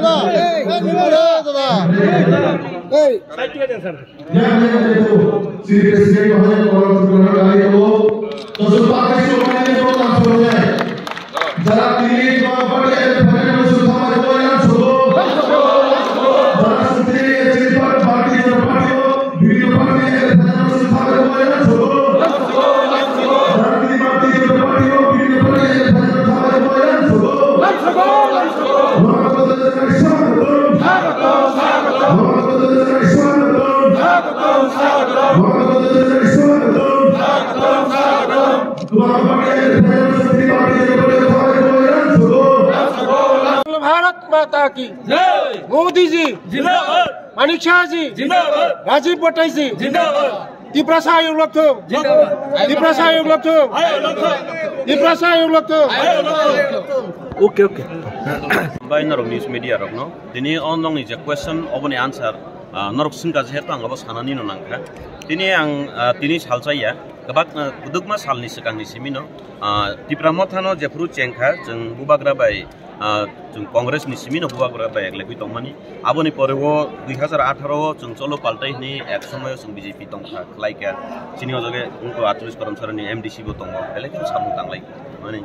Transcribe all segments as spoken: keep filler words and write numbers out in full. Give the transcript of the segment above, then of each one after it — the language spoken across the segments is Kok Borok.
Hey! Hey! Hey! Hey! Yang yang itu, si presiden bahaya orang sebenarnya kali itu. Terus pakai suaranya itu langsung ya. Jara tini dua partai ada pada musuh sama dua yang suruh. Jara sendiri ya, sini pada partai, sini pada partai, bibir partai ada pada musuh sama dua yang suruh. Jara tini partai, sini partai, bibir partai ada pada musuh sama dua yang suruh. Bharat माता की जय। मोदी जी जिंदाबाद। मानिक शाह जी जिंदाबाद। राजीव भट्टाई जी जिंदाबाद। Tiprasa ayuk lokthung. Tiprasa ayuk lokthung. Tiprasa ayuk lokthung. Oke, oke. Bai norok news media rokno tini o nokni je question oboni answer, ah, norok singka je hetu ang abo sanani no nangkha. Tini ang, ah, tini salchaya kebak, ah, kudukma salni swkangni simino, ah, Tipra Mothano jephuru chengkha chwng bubagra bai, ah, chwng Congress ni simi no bubagra bai eklebwi tongmani. Aboni pore o dui hazar atharo o chwng cholo paltai hwnwi ek somoyo chwng B J P tongkha, khlaikha. Chini o jaga wngkha atris Karamsarani M D C bo tongo, belai kheno samung tanglai mani.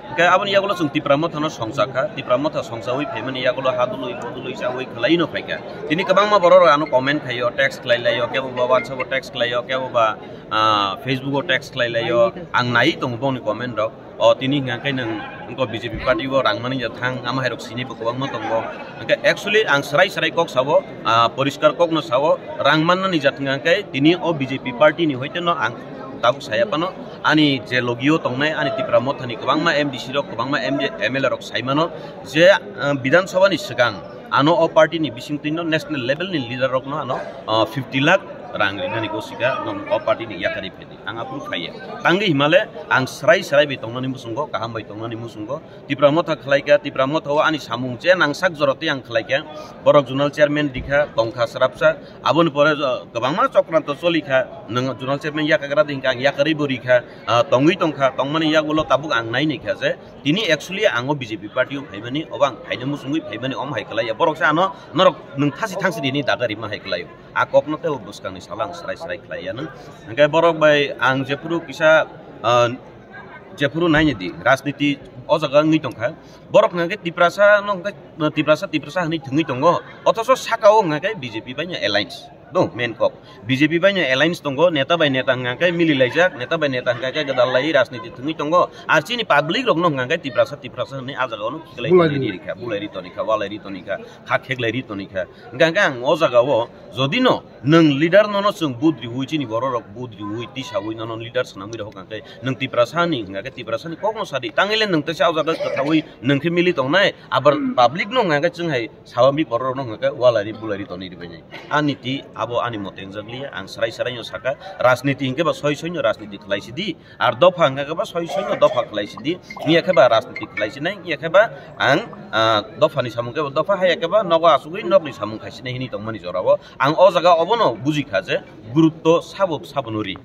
Hwnkhe aboni yagulo chwng Tipra Mothano songchakha, Tipra Motha songchawi phaimani yagulo ha dului, bo dului chawi khwlai no phaikha. Tini kwbangma borok rok ano comment khaio, text khlai laio, kebo ba WhatsApp o text khlaio, kebo ba, ah, Facebook o text khlai laio. Ang nai tongo bongni comment rok. O tini hwnka khe nwng wngkha B J P party o rang mani ja thang, ama hai rok sini bo kwbangma tongo. Hwnkhe actually ang srai srai kok sao, ah, poriskar kok no sao, rang mannani ja thang khe tini o B J P party ni hoite no ang tabuk saya phano, ani je logi o tongnai ani Tipra Motha ni kwbangma M D C rok, kwbangma M D, M L A rok sai mano je, ah, Bidhan Sabha ni swkang ano o party ni bising twi no national level ni leader rok no ano, ah, fifty lakh rang rinani gosika no o party ni yakarwi phai di. Ang aphuru phaiya. Tangwi himale ang srai srai bai tongnani muchungo, kaham bai tongnani muchungo. Tipra Motha khlaikha, Tipra Motha o ani samung je nangsak jora tei ang khlaikha. Borok zonal chairman dikha, tongkha srapsa. Aboni pore jo-, kwbangma chokranto cholikha. Nwng zonal chairman yakagra di hwnkha ang yakarwi bo rikha. Ah, tongwi tongkha, tongmani yagulo tabuk ang nai naikha je tini actually ang o B J P party o phaimani, obo ang phaina muchungwi phaimani, omo hai khlaiya. Borok se ano norok nwng thasi thangsi rini daga rima hai khlaio. A kokno tei o bwskangni salo ang srai srai khlai ya nang. Hwnkhe borok bai ang jephuru kisa, ah, jephuru naini di rajniti o jaga wngwi tongkha. Borok hwnkhe Tiprasa no hwnkhe, Tiprasa, Tiprasa hwnwi thwngwi tongo. Othoso saka o hwnkhe B J P bai no alliance. No, main kok. B J P bai no alliance tongo, neta bai neta hwnkhe mili laijak, neta bai neta hwnkhe gwdal lai rajniti thwngwi tongo. Ar chini public rok no hwnkhe Tiprasa, Tiprasa hwnwi a jaga o no khiklai Bulai toni ri. Ri rikha, bulai ri toni kha, walai ri toni kha, kha kheklai ri toni kha. Hwnkhe ang o jaga o jodi no nwng leader nono chwng budriwi, chini borok rok budriwi, tisawi nono leader swnamwi rok hwnkhe nwng Tiprasa ni hwnkhe Tiprasa ni kokno sadi. Tangile nwng teisa o jaga kwthawi nwng khe mili tongnai, abar public no hwnkhe chwng hai sawa mi borok rok no hwnkhe walai ri bulai ri toni ri bai nai. Ani ti abo ani mote wngjakliya, ang srai srai no saka, rajniti hwnkhe ba soi soi no rajniti khlai sidi. Ar dopha hwnkha khe ba soi soi no dopha khlai sidi, wngya khe ba rajniti khlai sinai, wngya khe ba ang, ah, dopha ni samung khe ba dopha, haya khe ba nogo asugwi nokni samung khai sinai hinwi tongmani jorao ang o jaga obono buji kha je gurutto sabo sabo no ri.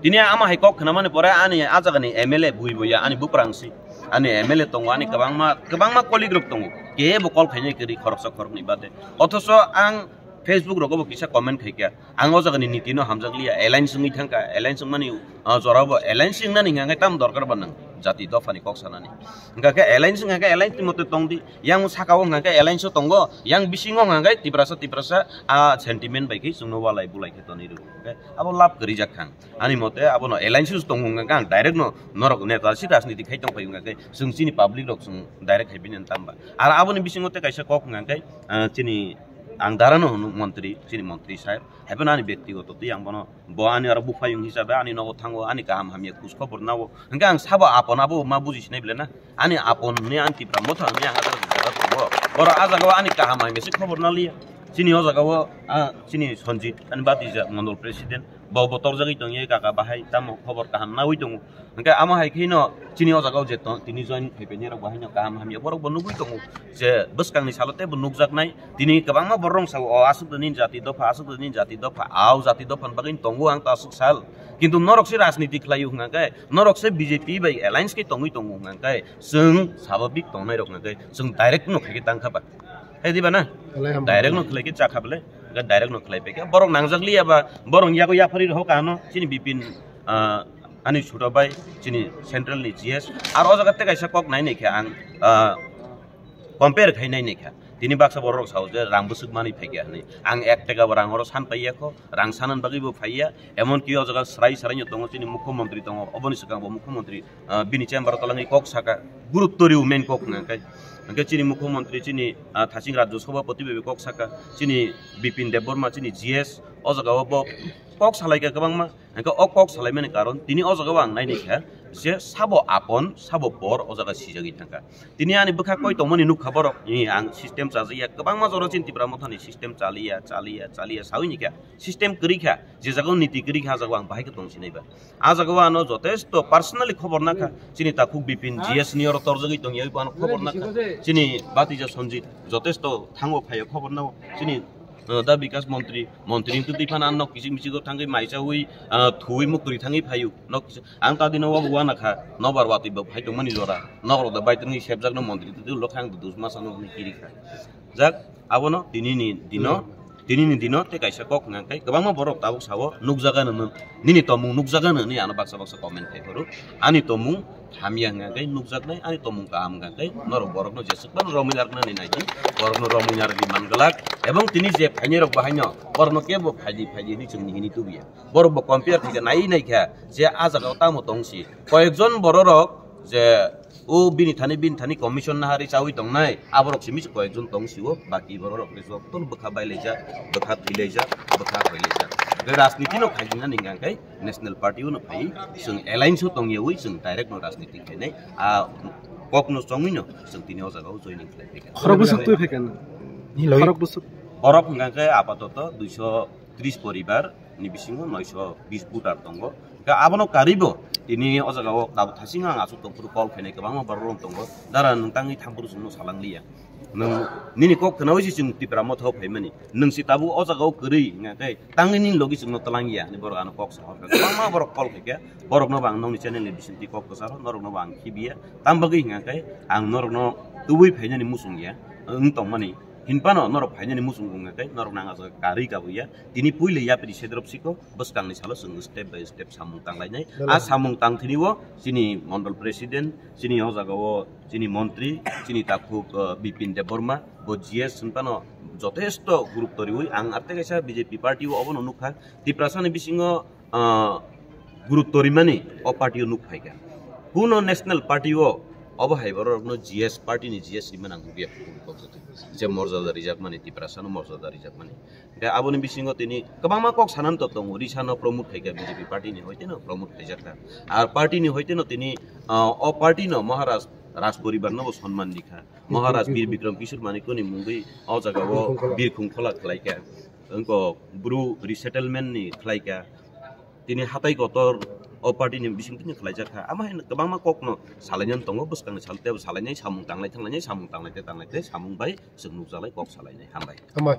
Tini ama hai kok khna mani pore ani a jaga ni M L A bui buya ani buprang si, ani M L A tongo, ani kwbangma kwbangma colleague rok tongo, kebo call khainai kwrwi khoroksa khoroknwi bade, othoso ang Facebook rogo bo kisa comment khaikha. Ang o jaga ni niti no hamjakliya, alliance wngwi thangkha, alliance wngmani, ah, jorao bo alliance wngnani hwnkha khe tamo dorkar ba nwng jati dopha ni kok sanani. Hwnkha khe alliance wngkha khe alliance ni mote tongdi, yang saka o hwnkha khe alliance o tongo, yang bisingo hwnkha khe Tiprasa, Tiprasa, ah, sentiment bai khe chwngno walai bulai khe tonwi rw. Hwnkhe abo lab kwrwi jak kha. Ani mote abono alliance o tongo hwnkha khe ang direct no norok neta si rajniti khai tong phai hwnkha khe chwng chini public rok chwng direct hai bini tamba. Ar aboni bisingo tei kaisa kok hwnkha khe, ah, chini ang dara no hwno montri, chini montri sir. Haibano ani bektigoto twi ang bono, bo ani aro buphayung hisabe ani nogo thango, ani kaham hamya khus khobor nao. Hwnkhe ang sabo apon abo ma buji sinai bele na? Ani apon hwnwi ani Tipra Motha hwnwi ang ajak jaga tongo. Borok a jagao ani kaham hamya se khobor naliya. Chini o jagao, ah, chini Sanjit, ani batija mondol president, bo bo torjagwi tongya kaka bahai, tamo khobor kaham nawi tongo. Hwnkhe amo hai kheno chini o jagao je tong-, tini join phaipainai rok bo haino kaham hamya borok bo nugwi tongo je bwskangni salo teibo nukjaknai. Tini kwbangma borok rok sao, o aswk nini jati dopha, aswk nini jati dopha, a o jati dopha ni bagwi tongo ang ta aswk sal. Kintu norok se rajniti khlaio hwnkha khe, norok se B J P bai alliance khe tongwi tongo hwnkha khe, chwng sababik tongnai rok hwnkha khe chwng direct no khaikhe tangkha ba. Khlai diba na? Khlai ham. Direct no khlai khe chakha bele, ga direct no khlai pekha. Borok nangjak liya ba, borok yago yaphari rok ano, chini Bipin, ah, ani chuto bai, chini central ni G S. Ar o jaga te kaisa kok nai nai khe ang, ah, compare khai nai nai kha. Tini baksa borok rok sao je rang bwswk mani phaikha hinwi. Ang ek taka bo rang oro san paiya kho, rang sanan bagwi bo phaiya. Emon ki o jaga srai srai no tongo, chini mukhyamantri tongo, oboni swkang bo mukhyamantri ah, bini chamber o talangwi kok saka, gurutto rio main kok hwnka khe. Hwnkhe chini mukhyamantri chini, ah, thaching rajyo sabhapati bai kok saka, chini Bipin Debbarma chini G S, o jaga o bo kok salaikha kwbangma. Hwnkhe o kok salaimani karon tini o jaga o ang naini kha je sabo apon, sabo por o jaga sijagwi thangkha. Tini ani bwkha koi tongmani nukha borok, ni ang system chajakya, kwbangma jora chini Tipra Mothani system chaliya, chaliya, chaliya sawi ni kha. System kwrwi kha, je jaga o niti kwrwi kha, a jaga o ang bahai khe tong sinai ba. A jaga o ano jotesto personally khobor nakha. Chini takhuk Bipin G S ni oro torjagwi tongya, abo ano khobor nakha. Chini batija Sanjit jotesto thango phaio khobor nao. Chini, uh, da Bikas Montri, Montri ni twi phano ano kisik misik o thangwi maisawi, uh, thuwi muktwi thangwi phaio. Nok kisa, ang ta dino o uana kha, nobar watwi bo phai tongmani jora. Nok rok da bai tongwi sepjak no Montri twi lokha ang dus masa no kiri kha. Jak, abono tini ni dino, tini ni dino tei kaisa kok hwnka khe kwbangma borok tabuk sao, nukjagano nini tomung nukjagano hinwi ano baksa baksa comment khai phuru. Ani tomung hamya hwnka khe nukjaknai, ani tomung kaham hwnka khe norok borokno jeswk phano romwi narwknani nai di, borokno romwi narwgwi man glak. Ebong tini je phainai rok bahaino borokno kebo phaidi phaidi hinwi chwng nihini tubuya. Borok bo compare khaikha, nai naikha je a jaga o tamo tong si. Koyekjon borok rok je o bini thani, bini thani commission nahari chawi tongnai, aborok simi se koyekjon tong sio, baki borok rok joto bwkha bailaijak, bwkha thwilaijak, bwkha hoilaijak. Rajniti no khaijinani hwnka khe national party o no phai, chwng alliance o tongyawi chwng direct no rajniti khainai. A kok no chongwi no chwng tini o jaga o joining khlai phaikha. Khorok bwswk twi phaikha na? Khorok bwswk. Borok hwnka khe apatoto duiso tris poribar ni bisingo noisho bis voter tongo. Hwnkhe abono karwi bo tini o jaga o tabuk thasing ang aswk tongphuru call khainai kwbangma borok rok tongo. Dara nwng tangwi thampuru chwngno salang liya. Nwng nini kok khnaui se chwng Tipra Motha o phaimani. Nwng se tabuk o jaga o kwrwi hwnkhe tangwi nini logi chwngno twlang ya hinwi borok ano kok sahorkha. Kwbangma borok call khaikha. Borokno bo ang nokni channel ni bisingtwi kok kwcharo, norokno bo ang khibiya. Tam bagwi hwnkhe ang norokno tubui phainani muchung ya. Wng tongmani. Hinphano norok phainani muchung wngkha khe norokno ang ah jaga karwi kabuya. Tini puila yapri sedrop siko bwskangni salo chwng step by step samung tanglainai. A samung tangthini o chini mondol president, chini o jaga o chini montri, chini takhuk, uh, Bipin Debbarma, bo G S hinphano jotesto gurutto riwi ang arte kaisa B J P party o obono nukha. Tiprasani bisingo ah, gurutto rimani o party o nuk phaikha. Kuno national party o obo hai borok rokno G S party ni G S rimani ang nukya, je morjada rijakmani, Tiprasano morjada rijakmani. Hwnkhe aboni bisingo tini kwbangma kok sanani to tongo, Risano promote khaikha B J P party ni hoiteno promote khaijakha. Ar party ni hoiteno tini, ah, o party no Maharaj Raj poribar no bo sonman rikha. Maharaj Bir Bikram Kishore Manikya ni mungwi o jaga o Birkhung Khola khlaikha. Wngko Bru resettlement ni khlaikha. Tini hatai kotor o party ni bising tini khlaijak kha. Ama hai kwbangma kok no salainani tongo, bwskang ni sal tebo salainai, samung tanglai thanglainai, samung tanglai te tanglai te samung bai chwng nukjalai kok salainai. Hambai. Hambai.